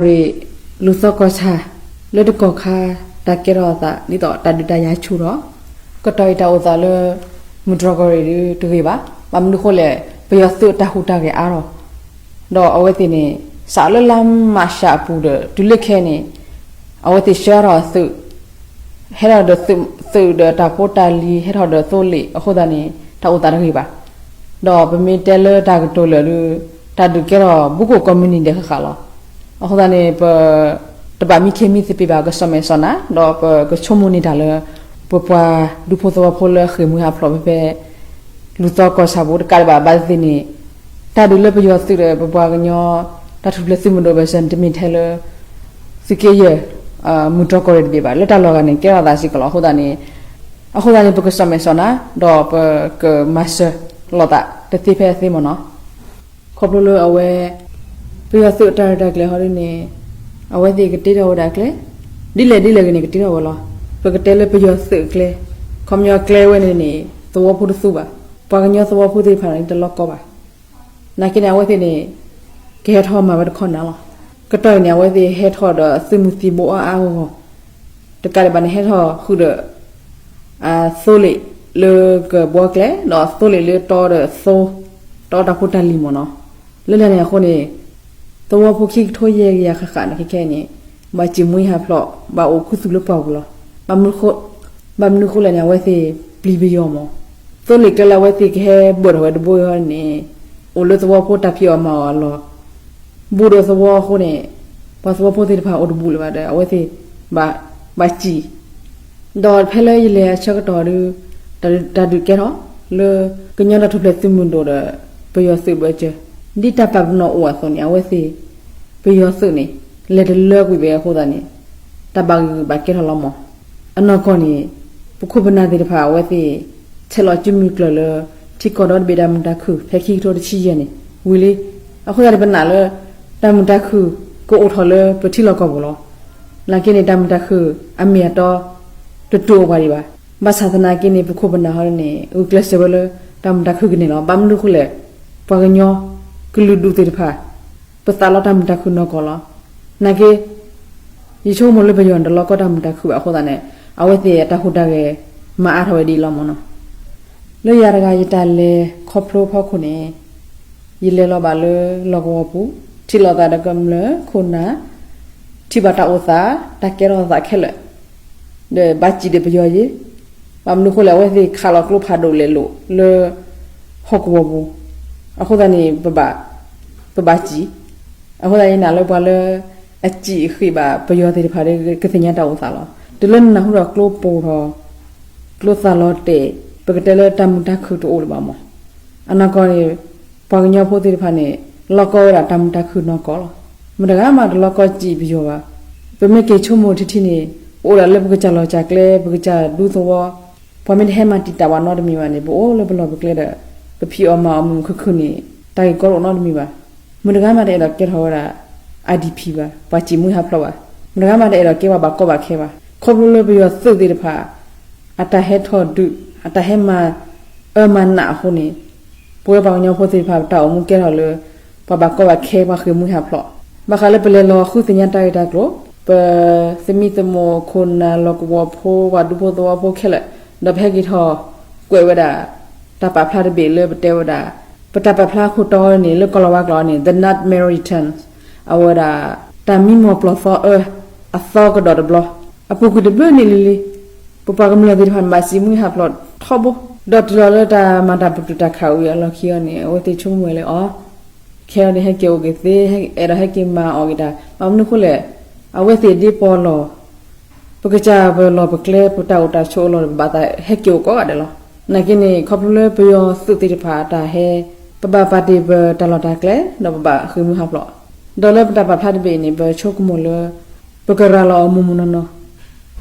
မုၢ်တြီၢ်ကီၢ်ရ့ၣ် လူၤသီကီၢ်ဆၣ် လၢတကီၢ်ခါ တၢ်ကဲထီၣ်အသး ဒ်သိးတၢ်ဒုးတၢ်ယၤဆူၣ်ထီၣ်, ကတီၢ်အံၤတၢ်အိၣ်သးလၢ မုၢ်တြီၢ်ကီၢ်ရ့ၣ်ဒုးတဂ့ၤဘၣ်. ဘၣ်မနုၤအဃိလဲၣ်, ပယီၤသုးအတၢ်ဟူးတၢ်ဂဲၤအါထီၣ်, ဒီးအဝဲသ့ၣ်န့ၣ် စးလၢလါမးရှးအပူၤဒီး တုၤလၢခဲအံၤန့ၣ် အဝဲသ့ၣ်ဆှၢထီၣ်အသုး ဟဲထီၣ်ဒီးသုးဒီးတၢ်ဖိတၢ်လံၤ ဟဲထီၣ်ဒီးသိလ့ၣ်အဃိသတးန့ၣ် တၢ်အိၣ်သးတဂ့ၤဘၣ်. ဒီးပမ့ၢ်တဲလၢတၢ်ကတိၤလၢာ်ဒီး တၢ်ဒုးကဲထီၣ်ဘူးကအိၣ်ကိးမုၢ်နံၤဒဲးဃၣ်ဃၣ်လီၤ. အဃိသတးန့ၣ် ပတဘၣ်မံခ့မံသပ့ၤဘၣ် ကစီၣ်မဲာ်စီၣ်နၤ ဒီးပကဆိကမိၣ်န့ၢ်တၢ်လၢ ပပှၤဒူဖိသဝီဖိလၢအဃ့ၢ်မှံဟးဖျိးဖဲဖဲ လူၤသီကီၢ်ဆၣ်ပူၤတကးဒံးဘၣ် ဘၣ်သ့ၣ်သ့ၣ်န့ၣ် တၢ်ဒုးလၢပယီၤသုးဒီးပပှၤကညီ တၢ်ထူၣ်ဖျဲးသုးမုၢ်ဒိၣ်ဘၢၣ်စၢၤ တမ့ၢ်ထဲလၢ သုးက့ယဲၢ် မုၢ်တြီၢ်ကီၢ်ရ့ၣ်တဘ့ၣ်ဘၣ် လၢတၢ်လီၢ်ဂၤန့ၣ် ကဲထီၣ်သးစ့ၢ်ကီးလီၤ. အဃိသတးန့ၣ် အဃိသတးန့ၣ် ပကစီၣ်မဲာ်စီၣ်နၤ ဒီးပကမၤစၢၤလိာ်သးတသ့ဖဲအသ့မ့ၢ်နီၤ. ခီဖျိလၢအဝဲ ပယီၤသုးအတၢ်ရဲၣ်တၢ်ကျဲၤဟီဒ်န့ၣ် အဝဲသ့ၣ်ကတ့ထီၣ်ဝဲဒၣ်ကျဲ ဒ်လဲၣ်ဒ်လဲၣ်ဂ့ၤန့ၣ် ကတ့ထီၣ်ဝဲလီၤ. ပကတဲလၢပယီၤသုးအကျဲ ခီပညီကျဲဝဲန့ၣ်န့ၣ် သဝီဖိတသူဘၣ်. ပှၤကညီသဝီဖိသ့ၣ်တဖၣ်န့ၣ် တလီၢ်ကီဘၣ်. နာ်က့န့ၣ် အဝဲသ့ၣ်န့ၣ် ကဟဲထီၣ်မၤဝဲတခီနၤလီၤ. ကတီၢ်အံၤန့ၣ် အဝဲသ့ၣ်ဟဲထီၣ်ဒီးသုးမုၢ်သံၣ်ဘိအါအါဂီၢ်ဂီၢ် တကးဒံးဘၣ်န့ၣ် ဟဲထီၣ်ဃုာ်ဒီး သိလ့ၣ်လၢကဘှီကျဲ ဒီးသိလ့ၣ်လၢတီဒီးသိ တီတၢ်ဖိတၢ်လံၤမ့ၢ်နီၤ. လၢတၢ်န့ၣ်အဃိန့ၣ် သဝီဖိခံကထိယဲၢ်ကယၤဃၣ်ဃၣ်န့ၣ် ခဲခဲအံၤန့ၣ် ဘၣ်စံၣ်မှံဟးဖျိး ဘၣ်အိၣ်ခူသူၣ်လၢပှၢ်ပူၤလီၤ. ဘၣ်မနုၤဃိလဲၣ်န့ၣ် အဝဲသ့ၣ်ပျံၤပယီၤမ့ၢ် သိလ့ၣ်ကျဲလၢအဝဲသ့ၣ်ကဟဲဘၢၣ်ထီၣ်ဝဲတဘိအံၤန့ၣ် အိၣ်လၢသဝီဖိတၢ်ဖံးအီၣ်မၤအီၣ်အလီၢ် ဘူးဒီးသဝီအဃိန့ၣ် ပှၤသဝီဖိသ့ၣ်တဖၣ်အိၣ်တဘူးလၢၤဘၣ်ဒီး အဝဲသ့ၣ် ဘၣ်စံၣ် ဒီးဖဲလၢယလဲၤအဆၢကတီၢ်ဒီး တၢ်ဒုးကဲထီၣ်လၢ ကညီတၢ်ထူၣ်ဖျဲးသုးမုၢ်ဒိၣ်ဒီး ပယီၤသုးဘၢၣ်စၢၤ ဒ်တၢ်ပာ်ပနီၣ်အိၣ်အသိးန့ၣ် အဝဲသ့ၣ် ပယီၤသုးန့ၣ် လဲၤတလၢကွံာ်ဘၣ်အဃိသတးန့ၣ် တၢ်ဘၣ်ဂံၢ်ဘၣ်ကဲထီၣ်လီၤမး. အနီၢ်ကီၢ်န့ၣ် ပခိၣ်ပနၢ်သ့ၣ်တဖၣ် အဝဲသ့ၣ် ဆဲးလီၤစုမုၢ်ကျၢၢ်လၢ ထံကီၢ်ဒီတဘ့ၣ်တၢ်မုာ်တၢ်ခုၣ် ဖဲခံကထိတဆံယဲၢ်န့ၣ် ဝံၤလံ. အဃိသတးန့ၣ် ပနာ်လၢ တၢ်မုာ်တၢ်ခုၣ် ကအိၣ်ထီၣ်လၢပထံလီၢ်ကီၢ်ပူၤလီၤ. နာ်က့န့ၣ် တၢ်မုာ်တၢ်ခုၣ် အမ့ၢ်အတီ တတိၢ်အိၣ်ပှၤဒံးဘၣ်. ဘၣ်ဆၣ်သနာ်က့န့ၣ် ပခိၣ်ပနၢ်ဟီန့ၣ် ဂုာ်ကျဲးစၢးဝဲလၢ တၢ်မုာ်တၢ်ခုၣ်ကန့ၢ်လီၤ. ဘၣ်မနုၤအဃိလဲၣ်, ပှၤကညီ ကလုာ်ဒူၣ်သ့ၣ်တဖၣ် ပသးလီတၢ်မုာ်တၢ်ခုၣ်နီၢ်ကီၢ်လီၤ. နာ်က့ ယဆိကမိၣ်လၢပယီၤန့ၣ် တလီၢ်ကီတၢ်မုာ်တၢ်ခုၣ်ဘၣ်အဃိသတးန့ၣ် အဝဲသ့ၣ်အတၢ်ဟူးတၢ်ဂဲၤ မၤအါထီၣ်ဝဲဒ်အံၤလီၤမ့ၢ်နီၤ. လၢယၤတဂၤယတၢ်လဲၤခီဖျိဖီခိၣ်န့ၣ် ယလဲၤလီၤဘၣ်လၢလီၢ်ကဝီၤပူၤ ထံၣ်လိာ်သးဒီးကမျၢၢ်ခိၣ်နၢ် ထံၣ်ဘၣ်တၢ်အိၣ်သး တၢ်ကဲထီၣ်သးခဲလၢာ် ဒီးဘၣ်စံၣ်ဒီးပယီၤယ့ၣ်, ဘၣ်မနုၤအဃိလဲၣ် အဝဲသ့ၣ်ခးလီၤကျိဖးဒိၣ်လဲၤလိာ်လၢ ဟီၣ်ကဝီၤပူၤ, အဃိသတးန့ၣ် ပဘၣ်စံၣ်, အဃိသတးယနာ်လၢပှၤလၢ အစံၣ်အဃ့ၢ်ဘၣ်ပယီၤသ့ၣ်တဖၣ်ဒီး ကသ့ၣ်ညါတၢ်အိၣ်သးလီၤ. တုၤလၢနနၢ်ဟူဒီးကျိပိၢ်ထီၣ် ကျိသးလီၤတဲာ် ပကတဲလၢတၢ်မုာ်တၢ်ခုၣ်တအိၣ်လၢၤဘၣ်မး. အနီၢ်ကီၢ်န့ၣ် ပှၤကညီဖိသ့ၣ်တဖၣ်န့ၣ် လီၢ်ကီဝဲဒၣ်တၢ်မုာ်တၢ်ခုၣ်နီၢ်ကီၢ်လီၤ. မတၤဂၤမးတလီၢ်ကီစံၣ်ပယီၤဘၣ်. ပမ့ၢ်က့ၤဆိကမိၣ်ထံထံန့ၣ် ပအိၣ်ဒၣ်လၢပကစၢ်လီၢ်ကစၢ်ကျဲ ပကစၢ်ဒူသဝီ, ပှၤမ့ၢ်တဟဲမၤတံာ်တာ်ပှၤနီတမံၤဘၣ်န့ၣ် ပအိၣ်လၢပလီၢ်ပကျဲဒီး ပဖံးအီၣ်မၤအီၣ်မုာ်မုာ်ခုၣ်ခုၣ်န့ၣ် တၢ်ဂ့ၢ်ကီတအိၣ်နီတမံၤဘၣ်. မတၤဂၤမးတအဲၣ်ဒိးကဲထီၣ်ဝဲဒၣ် IDP ဘၣ်, ပှၤစံၣ်မှံဟးဖျိးဘၣ်. မတၤဂၤမးတအဲၣ်ဒိးကဲပှၤဘၣ်ကီဘၣ်ခဲဘၣ်. ခီဖျိလၢပယီၤသုးသ့ၣ်တဖၣ် အတၢ်ဟဲထီၣ်ဒုး အတၢ်ဟဲမၤအၢမၤနးအဃိန့ၣ် ပဝဲပှၤကညီဖိသ့ၣ်တဖၣ် ပတၢ်အိၣ်မူကဲထီၣ်လၢ ပှၤဘၣ်ကီဘၣ်ခဲ ပှၤဃ့ၢ်မှံဟးဖျိး. ဘၣ်ဃးလၢပလဲၤလီၤဃုသ့ၣ်ညါတၢ်ဂ့ၢ်တၢ်ကျိၤ, ပသမံသမိးခိၣ်နၢ်လီၢ်ကဝီၤဖိ ပှၤဒူဖိသဝီဖိခဲလၢာ်, ဒီးပဟဲက့ၤထီၣ်ကွဲးဝဲဒၣ် တၢ်ပာ်ဖျါတဘ့ၣ်လၢပတဲဝဲဒၣ် ပတၢ်ပာ်ဖျါအခိၣ်တီန့ၣ် လၢကီၢ်လီၤဝါကျိာ်န့ၣ် The Not Meriton အဝဲဒၣ် တၢ်မံမီၢ်ပျီၢ်သီအၢ အသီကဒီးတဘျီ အပူၤကွံာ်တဘျုးနံၣ်လံလံ ပပှၤကမျၢၢ်သ့ၣ်တဖၣ်န့ၣ် ဘၣ်စံၣ်မှံဟးဖျိးထီဘိ, ဒီးတုၤလီၤလၢတၢ်မၤတၢ်ပတုာ်တၢ်ခးဝံၤအလီၢ်ခံအံၤန့ၣ် အဝဲသ့ၣ်ဆိကမိၣ်ဝဲလၢအီၤ ခဲအံၤန့ၣ် ဟဲက့ၤအိၣ်က့ၤသ့, အဲၣ်ဒိးဟဲက့ၤမၤအီၣ်က့ၤတၢ်, ဘၣ်မနုၤအဃိလဲၣ်, အဝဲသ့ၣ်ဒ်ပီၢ်လီၢ် ပကစၢ်ပလီၢ်ပကျဲ ပတၢ်အိၣ်တၢ်ဆိးအလီၢ်န့ၣ် ပဘၣ်သးဟဲက့ၤအိၣ်ကိးဂၤဒဲးလီၤ. နာ်က့န့ၣ် ခီဖျိလၢပယီၤသုးသ့ၣ်တဖၣ်အတၢ်ဟဲ, ပဘၣ်ပာ်တ့ၢ်ပတၢ်လီၢ်တၢ်ကျဲ ဒီးပဘၣ်ဃ့ၢ်မှံဟးဖျိး, ဒီးလၢပတၢ်ပာ်ဖျါတဘ့ၣ်အံၤန့ၣ် ပဆိကမိၣ်လၢ ပကရၤလီၤအီၤမုၢ်မုၢ်နီၢ်နီၢ်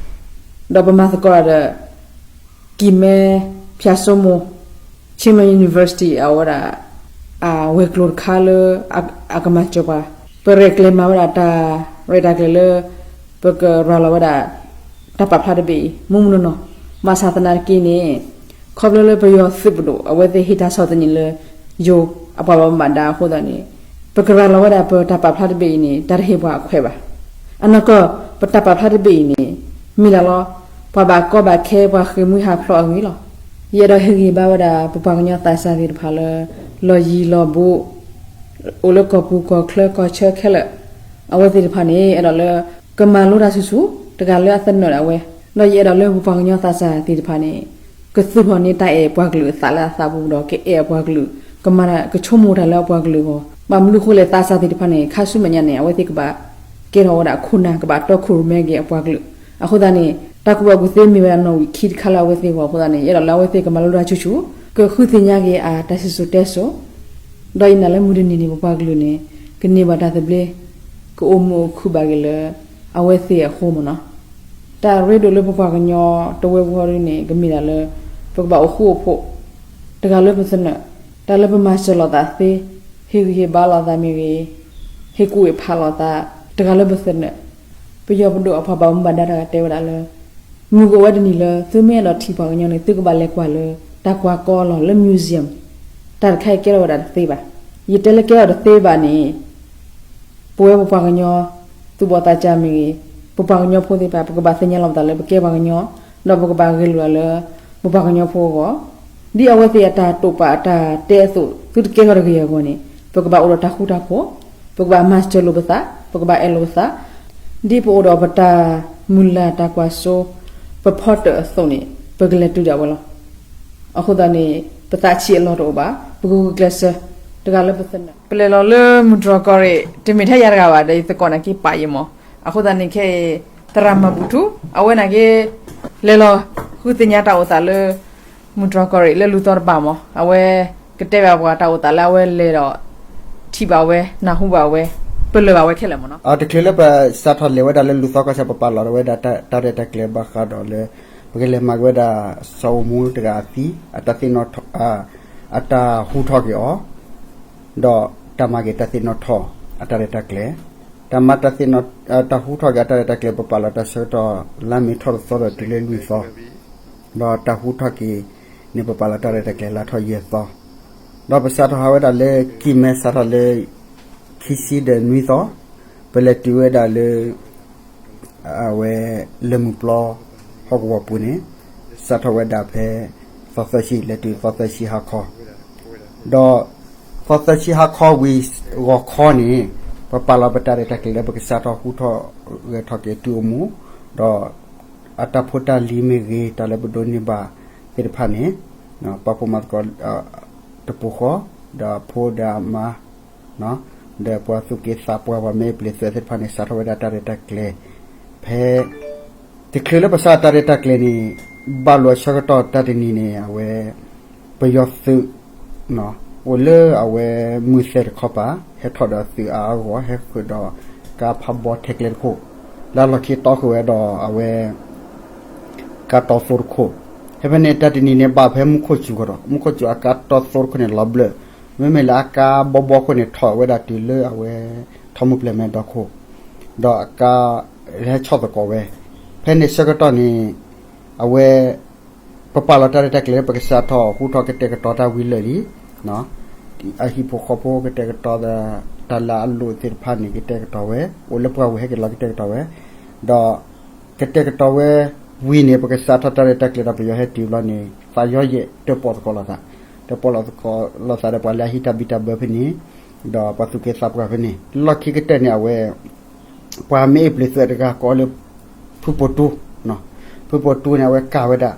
ဒီးပမၤသကိးဒီး ကံၢ်မဲ ဖၠၣ်စိမိၤ Chin University အဝဲဒၣ် အဝဲၤကျိၤတခါလၢ အကမၤစၢၤပှၤ, ပရဲၣ်ကျဲၤမၤဝဲဒၣ်တၢ်ရဲၣ်တၢ်ကျဲၤလၢ ပကရၤလီၤဝဲဒၣ် တၢ်ပာ်ဖျါတဘ့ၣ်အံၤ မုၢ်မုၢ်နီၢ်နီၢ်, ဘၣ်ဆၣ်သနာ်က့န့ၣ် ခီဖျိလၢပယီၤသုးပဒိၣ် အဝဲသ့ၣ်ဟ့ၣ်တၢ်ဆီၣ်သနံးလၢ ယိၤအပှၤဘၣ်မူဘၣ်ဒါအဃိသတးန့ၣ် ပ ပကရၤလီၤဝဲဒၣ်ပတၢ်ပာ်ဖျါတဘ့ၣ်အံၤန့ၣ် တၢ်တဟ့ၣ်ပှၤအခွဲးဘၣ်. အနီၢ်ကီၢ် ပတၢ်ပာ်ဖျါတဘ့ၣ်အံၤန့ၣ် မ့ၢ်ဒၣ်လီၤ ပှၤဘၣ်ကီဘၣ်ခဲ ပှၤဃ့ၢ်မှံဟးဖျိးအဂ့ၢ်လီၤ. ယအဲၣ်ဒိးဟ့ၣ်ဂံၢ်ဘါဝဲဒၣ် ပပှၤကညီသးစၢ်သ့ၣ်တဖၣ်လၢ လီၢ်ယံၤလီၢ်ဘူး အိၣ်လၢကီၢ်ပူၤကီၢ်ချၢကီၢ်ဆၢခဲလၢာ်, အဝဲသ့ၣ်တဖၣ်န့ၣ် အဲၣ်ဒိးလၢ ကမၤလိတၢ်ဆူၣ်ဆူၣ် တဂၤလၢအသနၢၣ်ဒၣ်ဝဲ, ဒီးယအဲၣ်ဒိးလၢပပှၤကညီသးစၢ်သ့ၣ်တဖၣ်န့ၣ် ကသူၣ်ထီၣ်န့ၢ်တၢ်အဲၣ်ပှၤကလုာ်အသးလၢအသးပူၤဒီး ကအဲၣ်အပှၤကလုာ်, ကမၤတၢ်ကဆိကမိၣ်တၢ်လၢအပှၤကလုာ်အဂီၢ်, ဘၣ်မနုၤအဃိလဲၣ် သးစၢ်သ့ၣ်တဖၣ်န့ၣ် ခါဆူမဲာ်ညါန့ၣ် အဝဲသ့ၣ်ကဘၣ် ကဲထီၣ်ဝဲဒၣ်ခိၣ်နၢ် ကဘၣ်တီခိၣ်ရိၣ်မဲက့ၤအပှၤကလုာ်, အဃိသတးန့ၣ် တၢ်ကူၣ်ဘၣ်ကူၣ်သ့မ့ၢ်ဝဲဒၣ်နီၣ်ဝံာ်ခံတခါလၢအဝဲသ့ၣ်အဂီၢ်အဃိသတးန့ၣ် ယအဲၣ်ဒိးလၢအဝဲသ့ၣ်ကမၤလိတၢ်ဆူၣ်ဆူၣ်, ကဃုသ့ၣ်ညါက့ၤအတၢ်စံၣ်စိၤတဲစိၤ, ဒီးယနာ်လၢမုၢ်တနံၤန့ၣ် ပပှၤကလုာ်န့ၣ် ကန့ၢ်ဘၣ်တၢ်သဘျ့ ကအိၣ်မုာ်အိၣ်ခုၣ်ဘၣ်က့ၤလၢ အဝဲသ့ၣ်အဃိမ့ၢ်နီၤ. တၢ်ရ့ဒိၣ်လၢပပှၤကညီတဝၢပူၤဒ်န့ၣ် ကမ့ၢ်ဒၣ်လၢ ပကဘၣ်အိၣ်ဃူအိၣ်ဖိး, တဂၤလၢပသနၢၣ်, တၢ်လၢပမၤစၢၤလိာ်သးသ့, ဟ့ၣ်ဂံၢ်ဟ့ၣ်ဘါလိာ်သးမ့ၢ်ဂ့ၤ, ဟ့ၣ်ကူၣ်ဟ့ၣ်ဖးလိာ်သး, တဂၤလၢပသနၢၣ်, ပယီၤပဒိၣ်အပှၤဘၣ်မူဘၣ်ဒါတဂၤတဲဝဲဒၣ်လၢ မုၢ်ကအိၣ်ဝဲတနံၤလၢ သုမ့ၢ်အဲၣ်ဒိးထံၣ်ပှၤကညီန့ၣ် သုကဘၣ်လဲၤကွၢ်လၢ တၢ်ကွၢ်ကီအလီၢ်လၢ museum, တၢ်တခါအံၤကဲထီၣ်ဝဲဒၣ်တသ့ဘၣ်. ယတဲလၢကဲထီၣ်တသ့ဘၣ်န့ၣ် ပဝဲပပှၤကညီ သူၣ်ဘီၣ်သးစၢ်မ့ၢ်ဂ့ၤ, ပပှၤကညီဖိသ့ၣ်တဖၣ် ပကဘၣ်သ့ၣ်ညါလီၤပသးလၢပကဲပှၤကညီ, ဒီးပကဘၣ်ဂဲၤလိာ်လၢ ပပှၤကညီဖိအဂီၢ်, ဒ်အဝဲသ့ၣ်အတၢ်တိာ်ပာ်အတၢ်တဲအသိး သုတကဲထီၣ်တဂ့ၤအဂီၢ်န့ၣ် ပကဘၣ်အိၣ်ဒီးတၢ်ဃူတၢ်ဖိး, ပကဘၣ်မၤစၢၤလိာ်ပသး, ပကဘၣ်အဲၣ်လိာ်ပသး, ဒ်ပအိၣ်ဒီးပတၢ်မုၢ်လၢ်တၢ်ကွၢ်စိ ပဖီတၢၣ်အသိးန့ၣ် ပကလဲၤတုၤဒၣ်ဝဲလီၤ. အဃိသတးန့ၣ် ပသးဆံးအလီၢ်တအိၣ်ဘၣ်, ပကဂုာ်ကျဲးစၢး, တဂၤလၢပသနၢၣ်, ပလဲၤလီၤလၢမုၢ်တြီၢ်ကီၢ်ရ့ၣ် တမ့ၢ်ထဲယၤတဂၤဘၣ် ဒီးယသကိးနာ်က့ပာ်ယဲမး, အဃိသတးန့ၣ်ခဲအံၤ သရၣ်မၤဘူၣ်ထူ အဝဲနာ်က့ လဲၤလီၤ ဃုသ့ၣ်ညါတၢ်အိၣ်သးလၢ မုၢ်တြီၢ်ကီၢ်ရ့ၣ်လၢလူၤသီတဘၣ်မး, အဝဲ ကတဲဘၣ်ပှၤတၢ်အိၣ်သးလၢအဝဲလဲၤဒီး ထံၣ်ဘၣ်ဝဲ နၢ်ဟူဘၣ်ဝဲ ပလၢၢ်ဘၣ်ဝဲခဲလၢာ်မးနီၤ. တချုးလၢပစးထီၣ်လဲၤဝဲဒၣ်လၢလူၤသီကီၢ်ဆၣ် ပပာ်လီၤဝဲဒၣ်တၢ်ရဲၣ်တၢ်ကျဲၤဘၣ်ဃးဒီးလၢ ပကလဲၤမၤက့ၤဝဲဒၣ် စီၤအိၣ်မူတဂၤအသံ အတၢ်သ့ၣ်နီၣ်ထီၣ် အတၢ်ဟူထီၣ်က့ၤအီၤ ဒီးတၢ်မၤက့ၤတၢ်သ့ၣ်နီၣ်ထီၣ်အတၢ်ရဲၣ်တၢ်ကျဲၤ, တၢ်မၤတၢ်သ့ၣ်နီၣ် တၢ်ဟူထီၣ်က့ၤအတၢ်ရဲၣ်တၢ်ကျဲၤ ပပာ်လီၤတၢ်ဆၢကတီၢ် လါမ့ၤထီၣ်တသီဒီးတုၤလၢလွံၢ်သီ, ဒီးတၢ်ဟူထီၣ်က့ၤန့ၣ် ပပာ်လီၤတၢ်ရဲၣ်တၢ်ကျဲၤလါထီၣ်ယဲၢ်သီ, ဒီးပစးထီၣ်ဟးဝဲဒၣ်လၢ ကံၢ်မဲ စးထီၣ်လၢ ခံဆံဒီးနွံသီ, ပလဲၤတုၤဝဲဒၣ်လၢ အဝဲ လၢမုၢ်ပျီ ဟီၣ်ကဝီၤပူၤန့ၣ် စးထီၣ်ဝဲဒၣ်ဖဲ သီသၢဆံ လဲၤတုၤသီသၢဆံဟါခီ, ဒီး သီသၢဆံဟါခီဝံၤ ဂီၤခီန့ၣ် ပပာ်လီၤပတၢ်ရဲၣ်တၢ်ကျဲၤလၢပကစးထီၣ်ဟူထီၣ်ဂဲၤထီၣ်က့ၤတုၤအိၣ်မူ, ဒီး အတၢ်ဖိတၢ်လံၤမ့ၢ်ဂ့ၤ တၢ်လၢပဒိးန့ၢ်ဘၣ်သ့ၣ်တဖၣ်န့ၣ် ပာ်ဖှိၣ်မၤသကိး တပူၤဃီ, ဒီးအဖိဒီးအမါ ဒီးပှၤသူၣ်က့သးပှၢ် ပှၤမ့ၢ်အပျ့ၤသွဲၣ်သ့ၣ်တဖၣ်န့ၣ် စးထီၣ်ဝဲဒၣ်တၢ်ရဲၣ်တၢ်ကျဲၤ ဖဲ တချုးလၢပစးတၢ်ရဲၣ်တၢ်ကျဲၤန့ၣ် ဘၣ်လိာ်အဆၢကတီၢ်တၢ်တနံၤန့ၣ် အဝဲ ပယီၤသုး အိၣ်လၢအဝဲမုၢ်သဲတခီပၤ ဟဲထီၣ်ဒီးသုးအါအါဂီၢ် ဟဲဃုာ်ဒီးကါဖးဘီထဲကျဲတခိၣ်, လၢအလီၢ်ခံတီဃုာ်ဝဲဒီးအဝဲ ကါတီသိတခိၣ်, ဖဲဖဲန့ၣ်တၢ်တနံၤန့ၣ် ဘၣ်ဖဲမူခိၣ်စူၤကဒီး မူခိၣ်စူၤအကါတီသိတခိၣ်န့ၣ် လီၤဘျၢၣ်, မ့မ့ၢ်လၢအကါဘီဘီခိၣ်န့ၣ် ထီၣ်ဝဲဒၣ်တုၤလၢအဝဲ ထီမုၢ်ပျဲၢ်မဲဒီခိၣ်, ဒီးအကါ ဟဲဆီၣ်သကိးဝဲ, ဖဲန့ၣ်ဆၢကတီၢ်န့ၣ် အဝဲ ပပာ်လီၤတၢ်ရဲၣ်တၢ်ကျဲၤလၢ ပကစးထီၣ်ဟူထီၣ်ကတဲာ်ကတီၤတၢ်ဝံၤလၢာ်လံ, အဟံၣ်ဖိဃီဖိကတဲာ်ကတီၤဒီး တၢ်လၢအလိၣ်သ့ၣ်တဖၣ်န့ၣ် ကတဲာ်ကတီၤဝဲ, အိၣ်လၢပှၢ်ဝဲဟဲက့ၤလီၤကတဲာ်ကတီၤဝဲ, ဒီး ကတဲာ်ကတီၤဝဲဝံၤန့ၣ် ပကစးထီၣ်တၢ်ရဲၣ်တၢ်ကျဲၤဒီး ပယီၤဟဲတုၤဘျီန့ၣ် သးယီယဲၢ်တၢၣ်ပီၣ်သကိးလိာ်သး, တၢၣ်ပီၣ်လိာ်သကိးလိာ်သးဒီးပှၤလၢအဟံးတၢ်ဘံၣ်တၢ်ဘၢဖဲန့ၣ်, ဒီးပှၤသူၣ်က့သးပှၢ်ဖဲန့ၣ် လီၢ်ခံကတၢၢ်န့ၣ် အဝဲ ပှၤမ့ၢ်အပျ့ၤသွဲၣ်တဂၤကိးလၢ ဖုပိာ်တူ, ဖုပိာ်တူန့ၣ် အဝဲကၢ်ဝဲဒၣ်,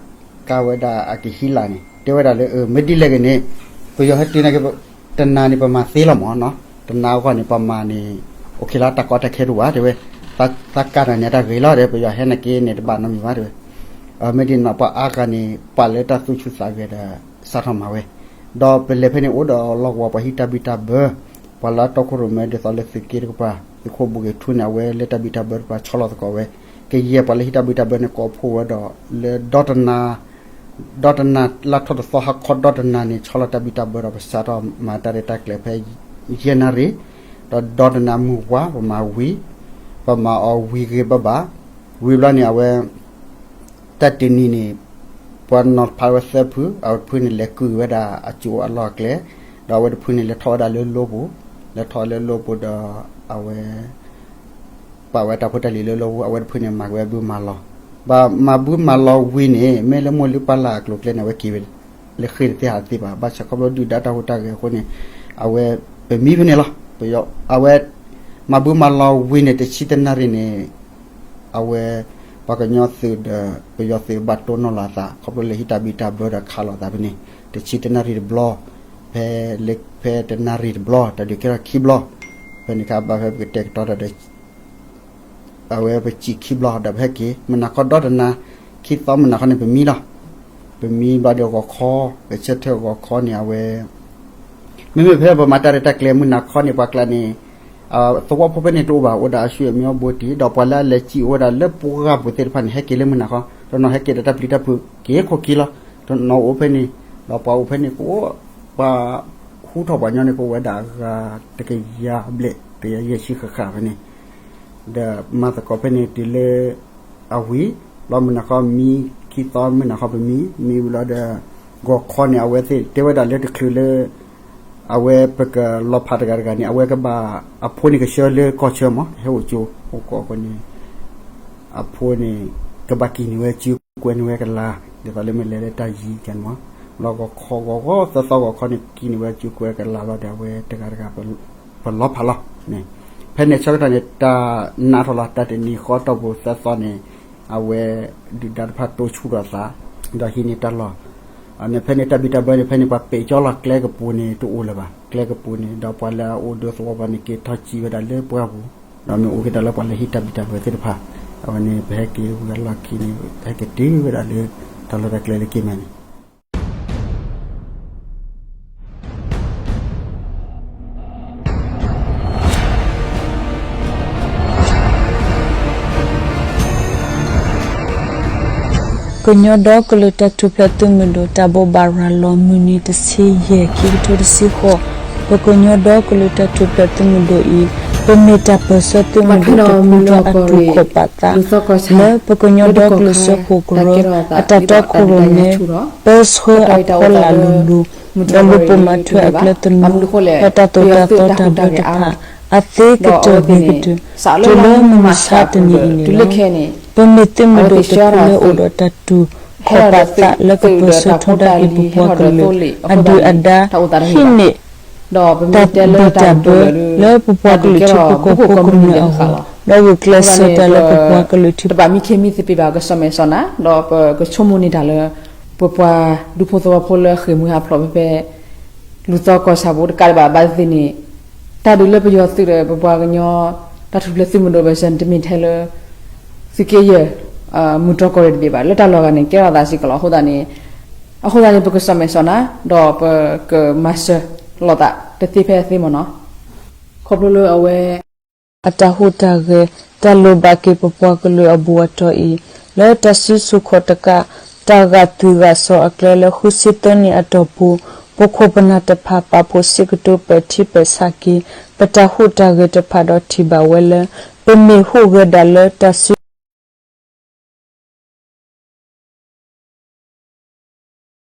ကၢ်ဝဲဒၣ်အကဟံးလၢ်န့ၣ် တဲဝဲဒၣ်လၢ မ့ၢ်ဒ်လဲၣ်ဂ့ၤန့ၣ် ပယီၤဟဲတုၤန့ၣ်က့ တနၤန့ၣ် ပမၤသ့လီၤမးနီၤ, တနၤအဂီၢ်န့ၣ် ပမၤန့ၣ် အိၣ်ခ့လီၤ တၢ်ကီတၢ်ခဲတအိၣ်ဘၣ် တဲဝဲ, သးကၢ်တၢ်န့ၣ် တၢ်ဂ့ၤလီၤဒီး ပယီၤဟဲန့ၣ်က့န့ၣ် တဘၣ်နီတမံၤဘၣ် တဲဝဲ, မ့ၢ်ဒ်န့ၣ် ပှၤအါဂၤန့ၣ် ပာ်လၢတၢ်သူၣ်ဆူၣ်သးဂဲၤဒီး စးထီၣ်မၤဝဲ, ဒီးပလဲၤဖဲန့ၣ်အိၣ်ဒီးလီၢ်ကဝီၤပှၤဟံးတၢ်ဘံၣ်တၢ်ဘၢ, ပှၤလၢအတီခိၣ်ရိၣ်မဲဒ်သိးလၢသုးက့တကပၤ သုးခိၣ်ဘိဂ့ၤထူန့ၣ် အဝဲလၢတၢ်ဘံၣ်တၢ်ဘၢတကပၤဆီလီၤသကိးဝဲ, ကယဲၢ်ပှၤလၢဟံးတၢ်ဘံၣ်တၢ်ဘၢန့ၣ် ကိးဖှိၣ်ဝဲဒီး လၢဒီတနၤ ဒီတနၤလၢထီၣ်တသီဟါခီဒီတနၤန့ၣ် ဆီလီၤတၢ်ဘံၣ်တၢ်ဘၢဒီး ပစးထီၣ်မၤတၢ်ရဲၣ်တၢ်ကျဲၤဖဲ ယဲၢ်နၣ်ရံၣ်, ဒီးဒီတနၤမုၢ်ဝါ ပမၤဝံၤ, ပမၤအီၤဝံၤဂ့ၤဘၣ်ဘၣ်, ဝံၤဘျီန့ၣ် အဝဲ တၢ်တနံၤန့ၣ် ပှၤနီၤဖးဝဲသၢဖု, အဝဲတဖုန့ၣ်လဲၤကုၢ်ဝဲဒၣ်အစိၤအလီၢ်အကျဲ, ဒီးအဝဲတဖုန့ၣ်လဲၤထီၣ်ဝဲဒၣ်လၢလိပူၤ, လဲၤထီၣ်လၢလီၢ်ပူၤဒီး အဝဲ ပာ်ဝဲတၢ်ဖိတၢ်လံၤလၢလီၢ်ပူၤ အဝဲတဖုန့ၣ် မၤကဝဲဘုမၤလီၤ, ဘၣ်မၤဘုမၤလီၤဝံၤန့ၣ် မ့ၢ်လၢမိၢ်လုၢ်ပၢ်လၢ်အကျိၤအကျဲန့ၣ် အဝဲက့ၤဝဲ လၢဃ့ၢ်တသ့ဟးတသ့ဘၣ်, ဘၣ်ဆၣ်ခီဖျိဒုၣ်ဒါတၢ်ဟူးတၢ်ဂဲၤအဃိန့ၣ် အဝဲ ပမံဖဲန့ၣ်လီၤ. အဝဲ မၤဘုမၤလီၤဝံၤန့ၣ် တဆံတနၣ်ရံၣ်န့ၣ် အဝဲ ပှၤကညီသုးဒီး ပယီၤသုးဘၣ်တိၢ်နီၣ်လီၤအသး ခီဖျိလၢဟံးတၢ်ဘံၣ်တၢ်ဘၢဒီးခးလိာ်သးဖဲန့ၣ် တဆံတနၣ်ရံၣ်တဘျီ, ဖဲလၢ ဖဲတနၣ်ရံၣ်တဘျီ တၢ်ဒုးကဲထီၣ်ခံဘျီ, ဖဲန့ၣ်ခါဘၣ်ဖဲပကတဲာ်ကတီၤတၢ်ဒီး အဝဲပစံၣ်ခံဘျီဒီးပဟဲက့ၤ မုၢ်နၤခီဒီတနၤ ခံသီမုၢ်နၤခီန့ၣ် ပမံလီၤ. ပမံဘျီဒီးဂီၤခီ ပဆၢထၢၣ်ဂီၤခီန့ၣ် အဝဲ မ့မ့ၢ်ဖဲပမၤတၢ်ရဲၣ်တၢ်ကျဲၤမုၢ်နၤခီန့ၣ် ပှၤကျါန့ၣ် သဝီဖိဖဲန့ၣ်တအိၣ်ဘၣ် အိၣ်ဒၣ်အဆွေမျိုးဘိတံၢ် ဒီးပှၤလၢအလဲၤစံၣ်အိၣ်ဝဲဒၣ်လၢပှၢ်ပူၤသ့ၣ်တဖၣ်န့ၣ် ဟဲက့ၤလၢမုၢ်နၤခီ တနီၤဟဲက့ၤဒီးတၢ်ပျံၤတၢ်ဖုး က့ၤခိၣ်ခံလီၤ. တနီၤအိၣ်ဖဲန့ၣ် ဒီးပှၤအိၣ်ဖဲန့ၣ်ကအိၣ် ပှၤဟူထီၣ်ပှၤညီန့ၣ် ကအိၣ်ဝဲဒၣ်အဂၤတကယၤဘျဲၣ် တကယၤယဲၢ်ဆံဃၣ်ဃၣ်ဖဲန့ၣ် ဒီးမၤသကိးဖဲန့ၣ်တုၤလၢ အဝံၤ လီၤမုၢ်နၤခီမံ ခံသီမုၢ်နၤခီပမံ မံဝံၤလီၤဒီး ဂီၤခီန့ၣ် အဝဲသ့ၣ်တဲဝဲဒၣ်လၢတချုးလၢ အဝဲပကလီၤဖးတဂၤတဂၤန့ၣ် အဝဲကဘၣ် အဖိန့ၣ်ကဆှၢလၢကီၢ်ဆၢမး ဟဲအိၣ်ကၠိ အိၣ်ကီၢ်အဃိန့ၣ် အဖိန့ၣ် ကဘၣ်ကံၣ်န့ၢ်ဝဲစုကွဲးန့ၢ်ဝဲကလၤ ဒ်သိးလၢမ့ၢ်လဲၤလၢတၢ်ယံၤကန့ၣ်မး လီၤဂီၤခီဂီၤဂီၤသၢသီဂီၤခီန့ၣ် ကံၣ်န့ၢ်ဝဲစုကွဲးကလၤလီၤဒီး အဝဲတဂၤတဂၤ ပလီၤဖးလီၤန့ၣ် ဖဲန့ၣ်ဆၢကတီၢ်န့ၣ် တၢ်နးထီၣ်လီၤ တၢ်တနံၤဃီတီၢ်ပူၤသၢသီန့ၣ် အဝဲ ဒုၣ်ဒါတဖၣ်တိဆူၣ်ထီၣ်သး ဒီးဟံးန့ၢ်တၢ်လီၢ် န့ၣ်ဖဲန့ၣ်တၢ်ဘံၣ်တၢ်ဘၢန့ၣ် ဖဲန့ၣ်ပှၤပဲာ်ကၠီလီၤ ကျဲကပူၤန့ၣ်တအိၣ်လၢၤဘၣ် ကျဲကပူၤန့ၣ် ဒီးပှၤလၢအအိၣ်ဒၢသဝီပှၤန့ၣ် က့ၤထီၣ်စံၣ်ဝဲဒၣ်လၢပှၢ်ပူၤ ဒီးမ့ၢ်အိၣ်က့ၤတၢ်လၢပှၤလၢဟံးတၢ်ဘံၣ်တၢ်ဘၢသ့ၣ်တဖၣ် အဝဲန့ၣ် ပဟဲက့ၤဝံၤအလီၢ်ခံန့ၣ် ဟဲက့ၤတုၤဝဲဒၣ်လၢ တၢ်လီၢ်တၢ်ကျဲလၢက့ၤမဲာ်န့ၣ် ကညီဒီကလုာ်တၢ်ထူၣ်ဖျဲးသုးမုၢ်ဒိၣ် တၢ်ဘိးဘၣ်ရၤလီၤ မုၢ်နံၤတဆံယဲၢ် ခံကထိတဆံဃိး, ပကညီဒီကလုာ်တၢ်ထူၣ်ဖျဲးသုးမုၢ်ဒိၣ်အံၤ ပမ့ၢ်တၢ်ပၢၢ်ဆၢသုးမုၢ်ဒိၣ်တဖုထီၣ်အဒူၣ်ခီၣ်ပာ်သး လၢပကညီဒီကလုာ်စၢဖှိၣ်ကရၢ အတၢ်တီခိၣ်ရိၣ်မဲ ပၢဆှၢအဖီလာ်လိၤလိၤ ဒီးလူၤပိာ်မၤထွဲအကျဲသနူ ဒီးတၢ်သိၣ်တၢ်သီတၢ်ဘၢတဖၣ် အသ့ကတၢၢ်ဂ့ၤကတၢၢ် တုၤလၢမုၢ်မဆါတနံၤအံၤန့ၣ်လီၤ. ပမ့ၢ်သုးမုၢ်ဒိၣ်တဖုလၢအိၣ်ဒီးတၢ်တူၢ်ခီၣ်ပာ်သး လၢကပၢဆှၢထီဒါက့ၤပပှၤကလုာ် အဒုၣ်အဒါ ဟံးန့ၢ် တၢ်ဘံၣ်တၢ်ဘၢ လၢပပှၤကလုာ်ထံဖိကီၢ်ဖိကမျၢၢ်အဂီၢ် ဒီးဂုာ်ကျဲးစၢးတၢ်လၢပပှၤကလုာ်ထံဖိကီၢ်ဖိကမျၢၢ်အဂီၢ် ဒီးဂုာ်ကျဲးစၢးတၢ်လၢပပှၤကလုာ်ထံဖိကီၢ်ဖိကမျၢၢ်အဂီၢ် ဒီးပကဆိကမိၣ်န့ၢ်တၢ်လၢ ပပှၤဒူဖိသဝီဖိလၢအဃ့ၢ်မှံဟးဖျိးဖဲဖဲ လူၤသီကီၢ်ဆၣ်ဖိတကးဒံးဘၣ် ဘၣ်သ့ၣ်သ့ၣ်န့ၣ် တၢ်ဒုးလၢပယီၤသုးဒီးပပှၤကညီ တၢ်ထူၣ်ဖျဲးသုးမုၢ်ဒိၣ်ဘၢၣ်စၢၤန့ၣ် တမ့ၢ်ထဲလၢ သုးက့ယဲၢ် မုၢ်တြီၢ်ကီၢ်ရ့ၣ်တဘ့ၣ်ဘၣ် လၢတၢ်လီၢ်ဂၤန့ၣ် ကဲထီၣ်သးစ့ၢ်ကီးလီၤ. အဃိသတးန့ၣ် အဃိသတးန့ၣ် ပကစီၣ်မဲာ်စီၣ်နၤ ဒီးပကမၤစၢၤလိာ်သးတသ့ဖဲအသ့မ့ၢ်နီၤ ခီဖျိလၢအဝဲ အတၢ်ဟူးတၢ်ဂဲၤ တၢ်လိၣ်ဘၣ်က့ၤပပှၤကလုာ်အဘူးအတီၤအံၤ လၢတၢ်စုဆူၣ်ခီၣ်တကး တၢ်ဂာ်သွံၣ်ဂာ်စီၤအကျဲလၢဃုဆံသၢနံၣ်အတီၢ်ပူၤ ပခိၣ်ပနၢ်တဖၣ် ပာ်ဖှိၣ်စ့ၢ်ကတီးပၢၢ်ထံပၢၢ်ဆးက့ၤ ပတၢ်ဟူးတၢ်ဂဲၤတဖၣ်ဒီးထံၣ်ဘၣ်ဝဲလၢ ပမ့ၢ်ဟူးဂဲၤဒၣ်လၢတၢ်စု